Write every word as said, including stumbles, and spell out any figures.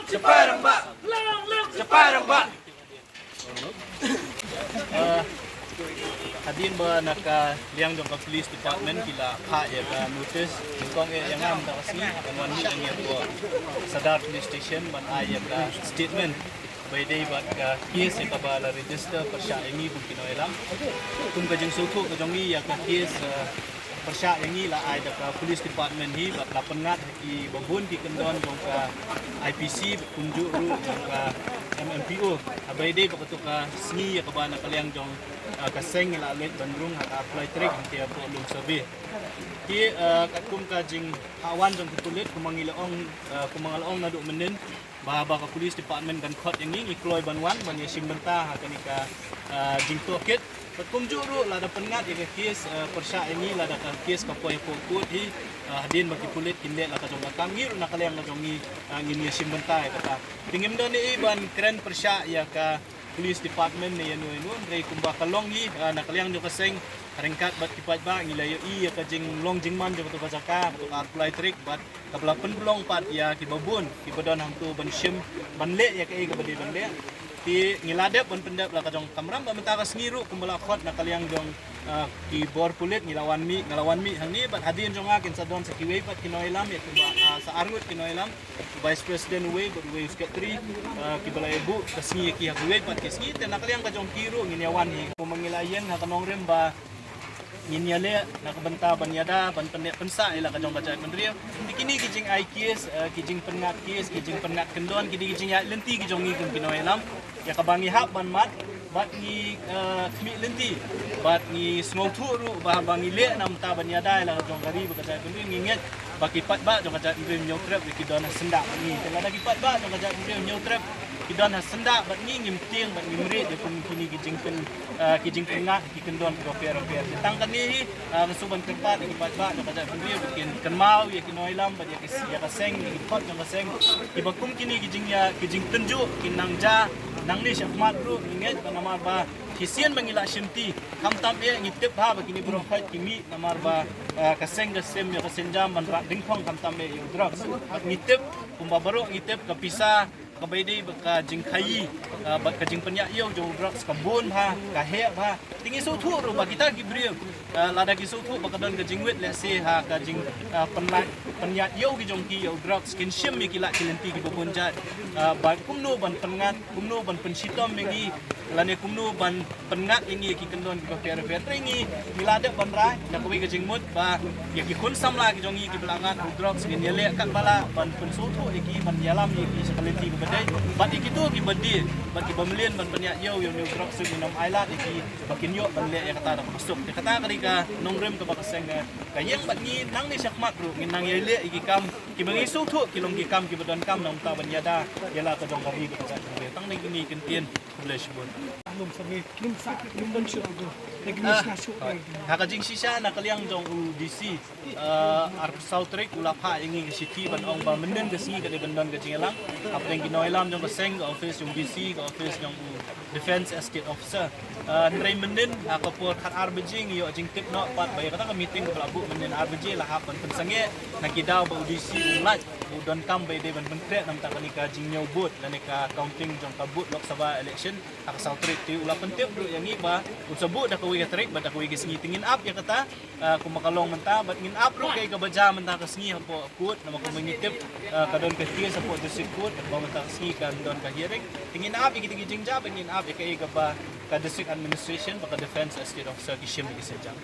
Sipai rangbah. Sipai rangbah. Uh, hadien ba na ka liang jong ka police department ki la phah ïa ka notice, kong eh ïa nga mynta ka sngi, ngan wan mih ïa nga hapoh Sadar Police Station ban ai ïa ka statement ba ïadei bad ka case ïa kaba la register pyrshah ïa ngi kum ki nongïalam. Kum ka jingsngewthuh ka jong ngi ïa ka case, uh, pyrshah ïa ngi la ai da ka police department hi bad la pynngat ha kiba bun ki kyndon jong ka I P C, kumjuh ruh jong ka M M P O. Haba ïadei bad kato ka sngi ïa kaba na ka liang jong, uh, ka seng la leit ban rung ha ka arphew lai tarik hangtei hapoh Lum Survey. Ki, uh, katkum ka jingwan jong ki pulit, kumba ngi la ong, uh, kumba nga la ong naduh mynnin, ba, ba ka police department kan khot ïa ngi, ngi kloi ban wan ban ïashim bynta ha kane ka, ah, jingtohkit. Bad kumjuh ruh lada pynngat ïa ka case, ah, pyrshah ïa ngi, lada ka case ka poi hapoh court hi, ah, hadien ba ki pulit kin leh la ka jong ka kam, ngi ruh na ka liang ka jong ngi, ah, ngin ïashim bynta ïa kata. Te ngim don ei ban kren pyrshah ïa ka police department ne ïano ïano, hynrei kumba ka long hi, ah, na ka liang jong ka seng, ryngkat bad ki paidbah ngi la ïohi ïa ka jinglong jingman jong kato ka jaka, kato ka arphew lai tarik, bad kaba la pynlong pat ïa kiba bun kiba don hangto ban shim, ban leh ïa kaei kaba dei ban leh. Te ngi la dep ban pyndep la ka jong ka kamram, bad mynta ka sngi ruh kumba la khot na ka liang jong, ah, ki bor pulit ngi la wan mih, nga la wan mih hangne, bad hadien jong nga kin sa don sa kiwei pat ki nongïalam, ïa kumba, ah, sa arngut ki nongïalam, Vice President uwei bad uwei u Secretary, ah, kiba la ïa buh ka sngi ïa ki ha kiwei pat ki sngi. Te na ka liang ka jong ki ruh ngin ïa wan hi, kumba ngi la ïeng ha ka nongrim ba ngin ïaleh na ka bynta ban ïada ban pynneh pynsah ïa la ka jong ka jaitbynriew. Te kine ki jingai case, eh, ki jingpynngat case, ki jingpynngat kyndon, ki dei ki jingïaid lynti ki jong ngi kum ki nongïalam. Ïa kaba ngi hap ban mad bad ngi, eh, khmih lynti bad ngi sngewthuh ruh ba haba ngi leh na ka bynta ban ïada ïa la ka jong ka ri bad ka jaitbynriew, ngi ngeit ba ki paidbah jong ka jaitbynriew Hynñiewtrep ki don ha syndah bad ngi. Te lada ki paidbah jong ka jaitbynriew Hynñiewtrep ki don ha syndah bad ngi, ngim tieng bad ngim rieh ïa kum kine ki jingpyn, eh, ki jingpynngat ki kyndon kiba pher bapher. Te tang kane hi, eh, nga shu ban kyrpad ïa ki paidbah jong ka jaitbynriew ba kin kynmaw ïa ki nongïalam bad ïa ki, ïa ka seng, ïa ki khot jong ka seng, kiba kum kine ki jingïa, ki jingtynjuh kin nang jia nangne shakhmat ruh, ngi ngeit ba namar ba shisien ba ngi la shimti, khamtam eh ngi tip bha ba kine baroh khoit ki mih namar ba, eh, ka seng ka sem ïa ka sienjam ban rat dyngkhong khamtam eh ïa u drugs. Bad ngi tip, kumba baroh ngi tip, ka pisa kaba ïadei bad ka jingkhaïi, ah, bad ka jingpynïaid ïew jong u drugs ka bun bha, ka heh bha. Te ngi sngewthuh ruh ba kita ki briew, ah, lada ki sngewthuh ba ka don ka jingwit lehse ha ka jing, ah, pynlait, pynïaid ïew ki jong ki ïa u drugs, kin shim ïa ki lad ki lynti kiba bun jait, ah, ba kumno ban pynngat, kumno ban pynshitom ïa ngi, lane kumno ban pynngat ïa ngi ïa ki kyndon kiba pher bapher. Te ngi, ngi la dep ban rai na kawei ka jingmut ba ïa ki khun samla ki jong ngi kiba la ngat ha u drugs ngin ïaleh katba lah ban pynsngewthuh ïa ki, ban ïalam ïa ki sha ka lynti kaba dei. Bad ïa kito kiba die bad kiba mlien ban pynïaid ïew ïa une u drugs, ngin ym ailad ïa ki ba kin ïoh ban leh ïa kata da kaba suk. Te kata ka dei ka nongrim kaba ka seng ka, ka ïeng, bad ngi nangne shakhmat ruh ngin nang ïaleh ïa ki kam kiba ngi sngewthuh ki long ki kam kiba donkam na ka bynta ban ïada ïa la ka jong ka ri bad ka jaitbynriew. Tang dei kine ki kyntien. Khublei shibun. Ah, ha ka jingshisha na ka liang jong u D C, ah, arphew saw tarik u la phah ïa ngi ka shithi ban ong ba mynnin ka sngi ka dei ban don ka jingïalang hapdeng ki nongïalam jong ka seng, ka office jong u D C, ka office jong u Defence Estate Officer. Ah, hynrei mynnin ha ka por khatar baje ngi ïoh jingtip noh pat ba ïa kata ka meeting kaba la buh mynnin ar baje la hap ban pynsangeh na ki daw ba u D C u lait, u donkam ba ïadei ban pynkhreh na ka bynta kane ka jingñiew vote lane ka counting jong ka vote Lok Sabha election ha ka saw tarik. Te u la pyntip ruh ïa ngi ba un sa buh da kawei ka tarik bad da kawei ka sngi. Te ngin ap ïa kata, ah, kumba ka long mynta, bad ngin ap ruh kaei kaba jia mynta ka sngi hapoh court, namar kumba ngi tip, ah, ka don ka case hapoh District Court kaba mynta ka sngi kan don ka hearing. Te ngin ap ïa kita ki jingjia bad ngin ap ïa kaei kaba ka District Administration bad ka Defence Estate Officer ki shim ïa ki sienjam.